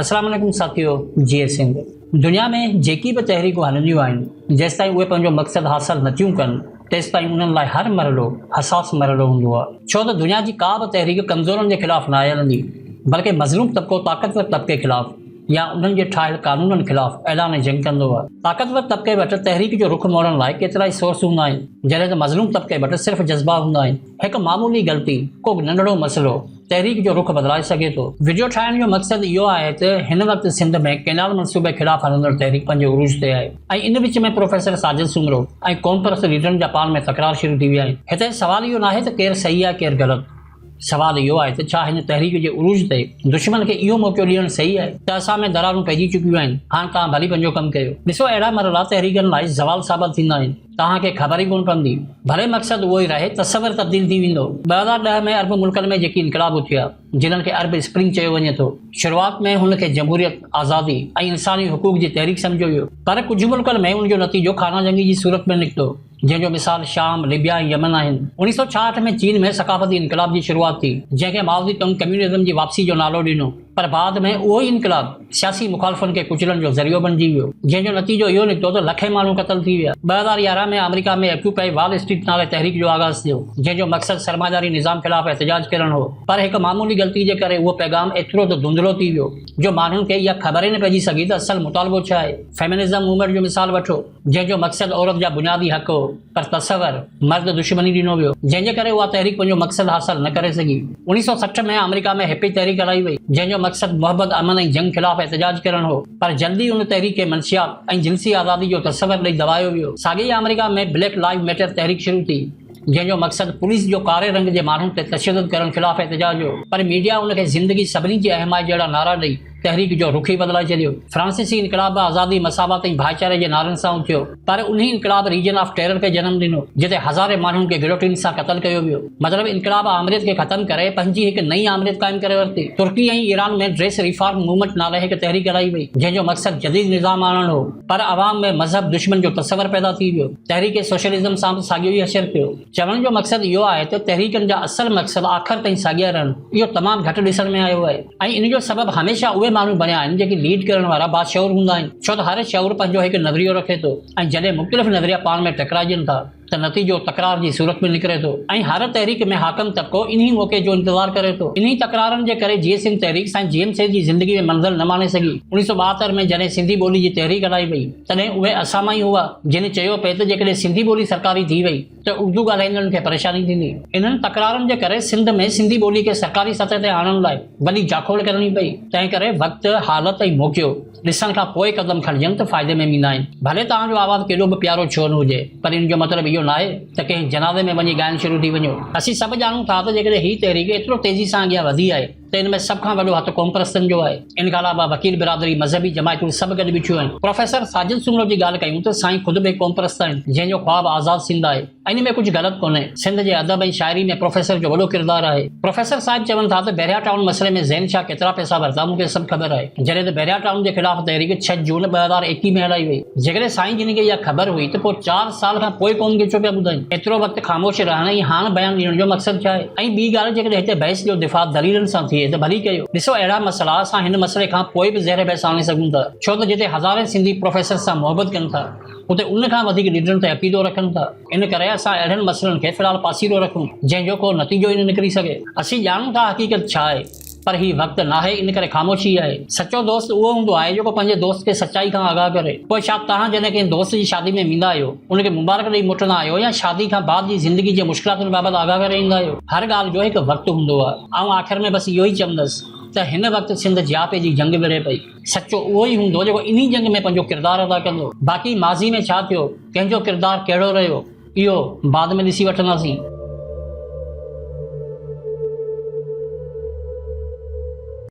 السلام عليڪم ساٿيو جيئي سنڌ. دنيا ۾ جيڪي به تحريڪون هلنديون آهن جيستائين اهي پنهنجو مقصد حاصل نٿيون ڪن تيستائين انهن لاء هر مرحلو حساس مرحلو هوندو آهي ڇو ته دنيا جي ڪا به تحريڪ ڪمزورن جي خلاف ناهي هلندي بلڪه مظلوم طبقو طاقتور طبقي خلاف يا انهن جي ٺاهيل قانونن خلاف اعلان جنگ ڪندو آهي. طاقتور طبقي وٽ تحريڪ جو رخ موڙڻ لاء ڪيترائي سورس هوندا آهن جڏهن ته مظلوم طبقي وٽ صرف جذبا هوندا آهن. هڪ معمولي غلطي، ڪو ننڍڙو مسئلو تحريڪ جو رخ بدلائي سگهي ٿو. وڊيو ٺاهڻ جو مقصد اهو آهي ته هن وقت سنڌ ۾ ڪئنال منصوبي خلاف هلندڙ تحريڪ پنهنجي عروج تي آهي ۽ ان وچ ۾ پروفيسر ساجد سومرو ۽ قومپرست ليڊرن جا پاڻ ۾ تڪرار شروع ٿي ويا آهن. هتي سوال اهو ناهي ته ڪير صحيح آهي ڪير غلط، سوال اهو آهي ته ڇا هن تحريڪ جي عروج تي دشمن کي اهو موقعو ڏيڻ صحيح آهي ته اسان ۾ دراڙون پئجي چڪيون آهن هاڻ توهان ڀلي پنهنجو ڪم ڪيو. ڏسو اهڙا مرحلا تحريڪن لاء زوال ثابت ٿيندا آهن. توهان کي خبر ئي ڪونه پوندي. ڀلي مقصد اهو ئي رهي، تصور تبديل ٿي ويندو. 2010 ۾ عرب ملڪن ۾ جيڪي انقلاب اٿيا، جنھن کي عرب اسپرنگ چيو وڃي ٿو، شروعات ۾ هن کي جمهوريت، آزادي ۽ انساني حقوق جي تحريڪ سمجهيو ويو. پر ڪجهه ملڪن ۾ ان جو نتيجو خانه جنگي جي صورت ۾ نڪتو، جنهن جو مثال شام، ليبيا ۽ يمن آهن. 1966 ۾ چين ۾ ثقافتي انقلاب جي شروعات ٿي، جنهن کي مائوزي تنگ ڪميونزم جي واپسي جو نالو ڏنو. پر بعد ۾ اهو ئي انقلاب سياسي مخالفن کي ڪچلڻ جو ذريعو بڻجي ويو، جنهن جو نتيجو اهو نڪتو ته لکين ماڻهو قتل ٿي ويا. 2011 ۾ آمريڪا ۾ اڪيوپائي وال اسٽريٽ نالي تحريڪ جو آغاز ٿيو، جنهن جو مقصد سرمائيداري نظام خلاف احتجاج ڪرڻ هو، پر هڪ معمولي غلطي جي ڪري اهو پيغام ايترو ته ڌنڌلو ٿي ويو، جو ماڻهن کي اها خبر ئي نه پئجي سگهي ته اصل مطالبو ڇا آهي. فيمنزم موومينٽ جو مثال وٺو، جنهن جو مقصد عورت جا بنيادي حق هو، پر تصور مرد دشمني ڏنو ويو، جنهن جي ڪري اها تحريڪ پنهنجو مقصد حاصل نه ڪري سگهي. 1960 ۾ آمريڪا ۾ هپي تحريڪ هلائي وئي، جنهن جو مقصد محبت، امن ۽ جنگ خلاف احتجاج ڪرڻ هو، پر جلدي ان تحريڪ کي منشيات ۽ جنسي آزادي جو تصور ڏئي دٻايو ويو. ساڳي ئي آمريڪا ۾ بليڪ لائيو ميٽر تحريڪ شروع ٿي، جنهن جو مقصد پوليس جو ڪاري رنگ جي ماڻهن تي تشدد ڪرڻ خلاف احتجاج هو، پر ميڊيا ان کي زندگي سڀني جي اهم آهي جهڙا نعرا ڏئي تحريڪ جو رخ ئي بدلائي ڇڏيو. فرانسيسي انقلاب به آزادي، مساوات ۽ ڀائيچاري جي نعرن سان اٿيو، پر انهي انقلاب ريجن آف ٽيرر کي جنم ڏنو، جتي هزارين ماڻهن کي گلوٽين سان قتل ڪيو ويو. مطلب انقلاب آمريت کي ختم ڪري پنهنجي هڪ نئين آمريت قائم ڪري ورتي. ترڪي ۽ ايران ۾ ڊريس ريفارم موومينٽ نالي هڪ تحريڪ هلائي وئي، جنهن جو مقصد جديد نظام آڻڻ هو، پر عوام ۾ مذهب دشمن جو تصور پيدا ٿي ويو. تحريڪ سوشلزم سان به ساڳيو ئي حشر ٿيو. چوڻ جو مقصد اهو آهي ته تحريڪن جا اصل مقصد آخر تائين ساڳيا رهن، اهو تمام گهٽ ڏسڻ ۾ آيو آهي ۽ ان جو سبب هميشه اهي ماڻهو بڻيا آهن جيڪي ليڊ ڪرڻ وارا باشعور هوندا آهن، ڇو ته هر شعور پنهنجو هڪ نظريو رکي ٿو ۽ جڏهن مختلف نظريا پاڻ ۾ ٽڪرائجن ٿا ته نتيجو تڪرار جي صورت ۾ نڪري ٿو ۽ هر تحريڪ ۾ حاڪم طبقو انهي موقعي جو انتظار ڪري ٿو. انهي تڪرارن جي ڪري جيئي سنڌ تحريڪ سائين جي ايم سيد جي زندگي ۾ منزل نه ماڻي سگهي. 1972 ۾ جڏهن سنڌي ٻولي جي تحريڪ هلائي وئي تڏهن اهي اسان مان ئي هئا جن چيو پئي ته جيڪڏهن سنڌي ٻولي سرڪاري ٿي وئي ته اردو ڳالهائيندڙن کي پريشاني ٿيندي. انهن تڪرارن جي ڪري سنڌ ۾ سنڌي ٻولي کي سرڪاري سطح تي آڻڻ لاء وڏي جاکوڙ ڪرڻي پئي. تنهن ڪري وقت، حالت ۽ موقعو ڏسڻ کان پوء قدم کڻجن ته فائدي ۾ ويندا آهن. ڀلي توهان جو آواز ڪيڏو به پيارو ڇو نه هجي پر ان جو مطلب اهو ناهي ته ڪنهن جنازي ۾ وڃي ڳائڻ شروع ٿي وڃو. اسين سڀ ڄاڻون ٿا ته جيڪڏهن هي تحريڪ ايترو تيزي سان اڳيان وڌي آهي ته ان ۾ سڀ کان وڏو هٿ قومپرستن جو آهي. ان کان علاوه وڪيل برادري، مذهبي جماعتون سڀ گڏ بيٺيون آهن. پروفيسر ساجد سومرو جي ڳالهه ڪيون ته سائين خود به هڪ قومپرست آهن، جنهن جو خواب آزاد سنڌ آهي. ان ۾ ڪجهه غلط ڪونهي. سنڌ جي ادب ۽ شاعري ۾ پروفيسر جو وڏو ڪردار آهي. پروفيسر صاحب چون ٿا ته بحريا ٽائون مسئلي ۾ زين شاهه ڪيترا پئسا ورتا مون کي سڀ خبر آهي. جڏهن ته بحريا ٽائون جي خلاف تحريڪ ڇهه جون 2021 ۾ هلائي وئي. جيڪڏهن سائين جن کي اها خبر هئي ته پوء چار سال کان پوء قوم کي ڇو پيا ٻڌائين؟ ايترو وقت خاموش رهڻ ۽ هاڻ بيان ڏيڻ جو مقصد ڇا آهي؟ ۽ ٻي ڳالهه جيڪڏهن هتي بحث جو دفاع دليلن سان ٿئي ته ڀلي ڪيو. ڏسو اهڙا مسئلا اسان هن مسئلي کان پوء به زهر بحث آڻي سگهون ٿا. ڇو ته جتي هزارين سنڌي پروفيسر سان محبت ڪن ٿا اتي ان کان وڌيڪ ليڊرن تي عقيدو رکن ٿا. ان ڪري اسان اهڙن مسئلن کي في الحال پاسيرو رکون جنهن جو ڪو نتيجو ئي نه نڪري سگهي. اسين ڄاڻون ٿا حقيقت ڇا آهي پر هي وقت ناهي ان ڪري خاموشي آهي. سچو دوست اهو هوندو آهي جيڪو پنهنجي دوست کي سچائي کان آگاهه ڪري. پوء ڇا توهان جڏهن ڪنهن دوست جي شادي ۾ ويندا آهيو ان کي مبارڪ ڏئي موٽندا آهيو يا شادي کان بعد جي زندگي جي مشڪلاتن بابت آگاهه ڪري ايندا آهيو؟ هر ڳالهه جو هڪ وقت هوندو آهي. آئون آخر ۾ بس اهو ئي چوندس ته هن وقت سنڌ جياپي جي جنگ وڙهي پئي. سچو اهو ئي هوندو جيڪو انهي جنگ ۾ پنهنجو ڪردار ادا ڪندو. باقي ماضي ۾ ڇا ٿيو، ڪنهن جو ڪردار ڪهڙو رهيو، اهو بعد ۾ ڏسي وٺنداسين.